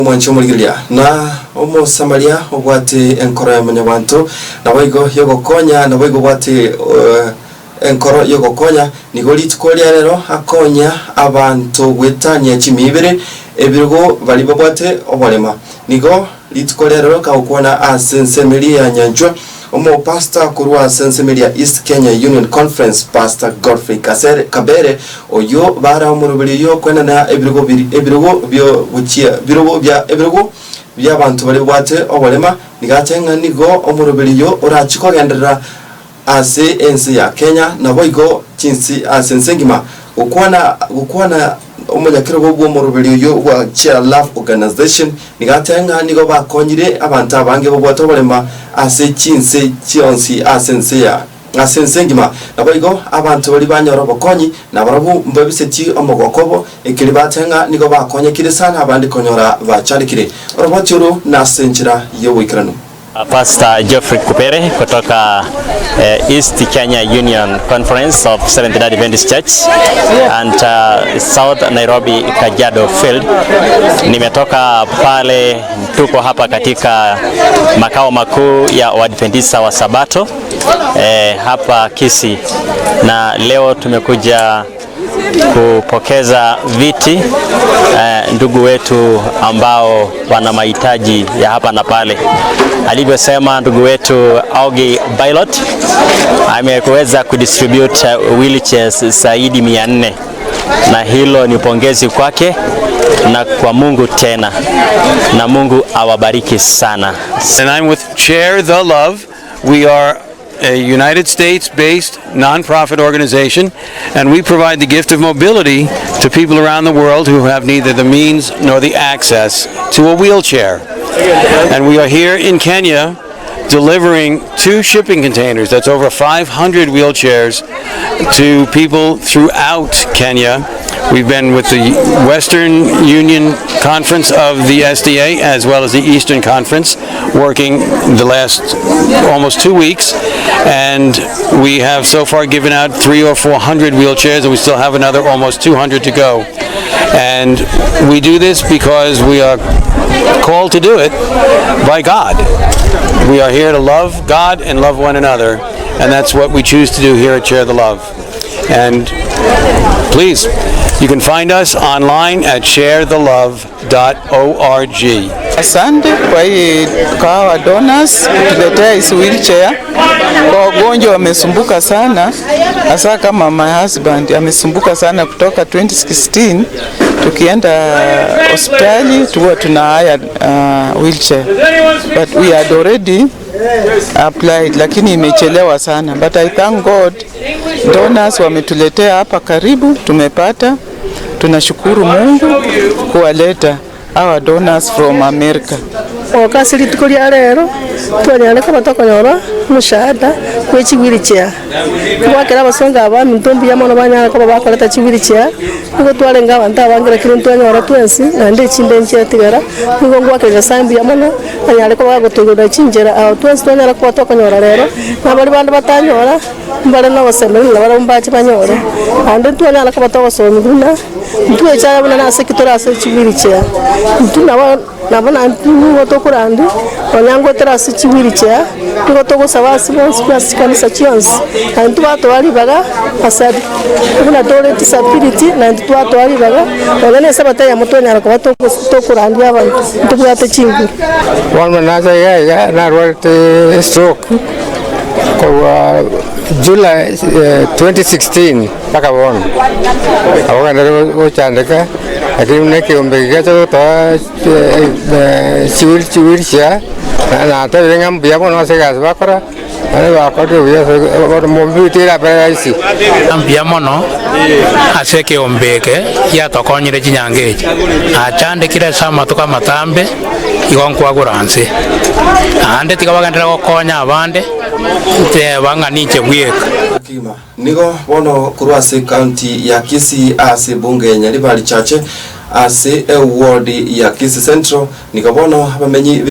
Omwanchi omorigereria, na Omosamaria obwate enkoro ya mwanyabanto, naboigo y'ogokonya, naboigo obwate enkoro y'ogokonya, nigo rituko ria rero akonya abanto goetania chimia ibere, ebirogo baria babwate oborema. Nigo rituko ria rero kagokwana ase ensemo eria ya nyanchwa, Omopastor korwa ase ensemo eria East Kenya Union Conference, Pastor Godfrey Kasere Kabere, oyio bara omoroberi oyio okoenana ebirogo biri ebirogo bio gochia birogo bia ebirogo bi'abanto baria babwate oborema, nigo ache ng'a nigo omoroberi oyio orachie kogenderera ase ense ya Kenya naboigo chinse ase ense engima. Gokwana gokwana omonyakerogo bw'omoroberi oyio bwa Share Love Organization nigo ateba ng'a nigo bakonyire abanto abange babwate oborema ase chinse chionsi ase ense ya ase ense engima. Naboigo abanto baria banyora obokonyi nabarabwo mbabisetie omogoko obo, ekeri bateba ng'a nigo bakonyekire sana abande konyora bachandekire. Oroboti oro nase enchera y'oboikeranu. Pastor Geoffrey Kupere kutoka East Kenya Union Conference of Seventh Day Adventist Church and South Nairobi Kajiado Field. Nimetoka pale, tuko hapa katika makao makuu ya Waadventista wa Sabato eh, hapa Kisii na leo tumekuja kupokeza viti eh, ndugu wetu ambao wana mahitaji ya hapa na pale. Alivyosema ndugu wetu Augie Bailot ameweza kudistribute wheelchairs zaidi 400 na hilo ni pongezi kwake na kwa Mungu tena, na Mungu awabariki sana. And I'm with Share the Love. We are a United States-based nonprofit organization, and we provide the gift of mobility to people around the world who have neither the means nor the access to a wheelchair. And we are here in Kenya delivering two shipping containers, that's over 500 wheelchairs, to people throughout Kenya. We've been with the Western Union Conference of the SDA as well as the Eastern Conference, working the last almost 2 weeks, and we have so far given out three or 400 wheelchairs, and we still have another almost 200 to go. And we do this because we are called to do it by God. We are here to love God and love one another, and that's what we choose to do here at Share the Love. And please, you can find us online at sharethelove.org. Asante kwa hii kwa hawa donors kutuletea hizi wheelchair. Kwa wagonjwa wamesumbuka sana, hasa kama my husband amesumbuka sana kutoka 2016 tukienda hospitali tuwa tuna hire wheelchair but we had already applied, lakini imechelewa sana, but I thank God donors wametuletea hapa karibu, tumepata. Tunashukuru Mungu kuwaleta hawa donors from America. Goka ase rituko ria rero, twanyare koba tokonyora omoshahada bwe chiwheelchair. Togwakera abasongo aba baminto mbuya mono banyare koba bakoreta chiwheelchair, nigo twarenge abanto abange lakini ntwanyora twensi naende echinde nchiatigara, nigo ngwakera Nyasaye mbuya mono, anyare koba agotoigorera chinchera ao twensi twanyara koba tokonyora rero, na baria bande batanyora, mbare nogosemeria ng'a barabwo mbache banyore. Naende ntwanyara koba togosomia buna, ntwechaya buna nase ki tore ase chiwheelchair, intwe nabo. Nabo naintwe nigo tokorandia, nonya ngoetera ase chiwheelchair, nigo togosaba ase bonsi pi ase chikanisa chionsi, na intwe batoa ribaga ase buna tore disability, na intwe twatoa ribaga, nonya na esabato eyemo twanyara koba tokorandia abanto, ntobwate chinguru. Bono nacha iga iga narwarete stroke korwa July 2016 mpaka bono, nabo ngenderete gochandeka. Lakini buna ekeombe gegacha gotoa chiwheelchair, natebire ng'a mbuya mono ase egasi bakora, naende bakorire buya ase bono mobuti erabere rahisi. Mbuya mono ase ekeombe eke giatokonyire chinyanga echi. Nachandekire ase amatuko amatambe, igo nkwagura nse. Naende tiga bagenderere gokonya abande, nteba ng'a ninche bweka. Kegima. Nigo bono korwa ase ekaunti ya Kisii ase ebunge ya Nyaribari Chache ase eward ya Kisii Central nigo bono abamenyi.